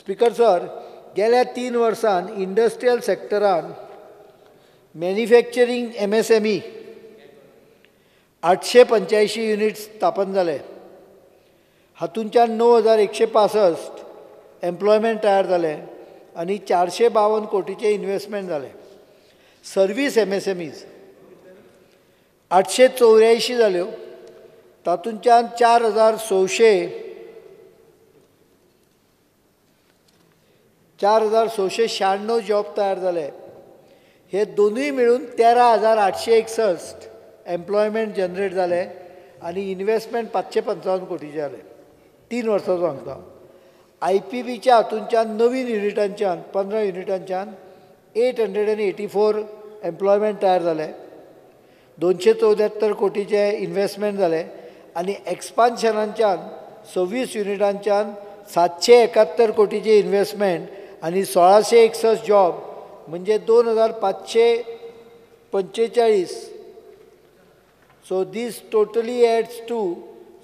Speaker sir, गेल्या 3 वर्सान industrial सेक्टरान manufacturing MSME 885 units स्थापन जाले. हातूंच्यान 9165 एम्प्लॉयमेंट तयार जालें आनी 452 कोटीचें इन्वेस्टमेंट जालें. सर्वीस MSMEs 884 जाल्यो, तातूंच्यान 4696 जॉब तयार जाले. हे दोनूय मेळून 13,861 एम्प्लॉयमेंट जनरेट जाले आनी इन्वेस्टमेंट 555 कोटीचें जालें. 3 वर्सांचो सांगता. IPBच्या हातूंच्यान नवीन युनिटांच्यान 15 युनिटांच्यान 884 एम्प्लॉयमेंट तयार जाले, 274 कोटीचें इन्वेस्टमेंट जालें आनी एक्सपान्शनांच्यान 26 युनिटांच्यान 771 कोटीचें इन्वेस्टमेंट आनी 1661 जॉब म्हणजे 2545. So this totally adds to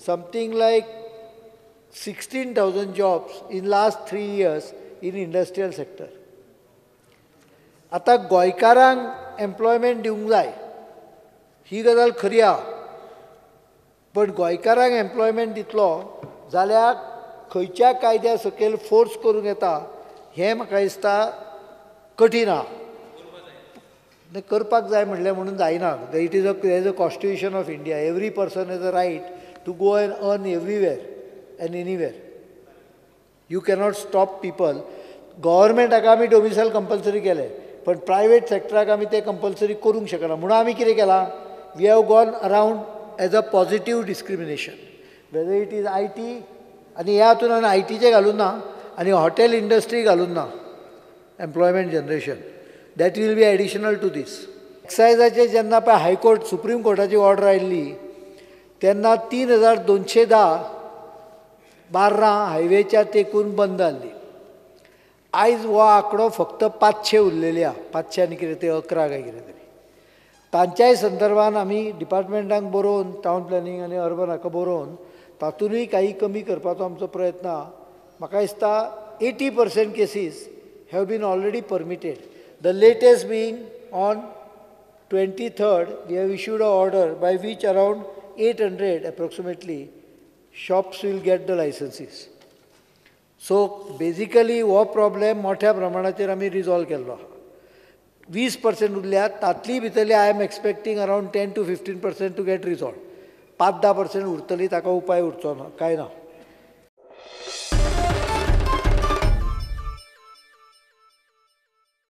something like 16,000 jobs in last 3 years in industrial sector. आतां गोंयकारांक एम्प्लॉयमेंट दिवंक जाय ही गजाल खरी आहा, पण गोंयकारांक एम्प्लॉयमेंट दितलो जाल्यार खंयच्या कायद्या सकयल फोर्स करूंक येता हें म्हाका दिसता कठीण आहा. करपाक जाय म्हणलें म्हणून जायना. It is a there is a constitution of India. Every person has a right to go and earn everywhere and anywhere. You cannot stop people. गव्हर्मेंटाक आमी डोमिसायल कंपल्सरी केलें, पण प्रायवेट सेक्टराक आमी तें कंपल्सरी करूंक शकना. म्हणून आमी कितें केलां, we have gone around as a positive discrimination, whether it is IT. आनी ह्या हातून आमी ITचें घालून ना आनी हॉटेल इंडस्ट्री घालून ना. Employment generation that will be additional to this. एक्सायजाचें जेन्ना पळय हायकोर्ट सुप्रीम कोर्टाची ऑर्डर आयिल्ली तेन्ना 3210 बार्रां हायवेच्या तेकून बंद जाल्ली. आयज हो आंकडो फक्त 500 उरलेली आहा, 500 आनी कितें ते 11 काय कितें तरी. तांच्याय संदर्भान आमी डिपार्टमेंटांक बरोवन, टावन प्लॅनिंग आनी अर्बन हाका बरोवन तातूंतय काही कमी करपाचो आमचो प्रयत्न आहा. म्हाका दिसता 80% cases have been already permitted. The latest being on 23rd, we have issued a order by which around 800 approximately shops will get the licenses. So basically हो प्रॉब्लेम मोठ्या प्रमाणाचेर आमी रिजॉल्व केल्लो आहा. 20% उरल्या तातली भितरली I am expecting around 10 to 15% to get resolve. 5-10% उरतली, ताका उपाय उरचो ना, कांय ना.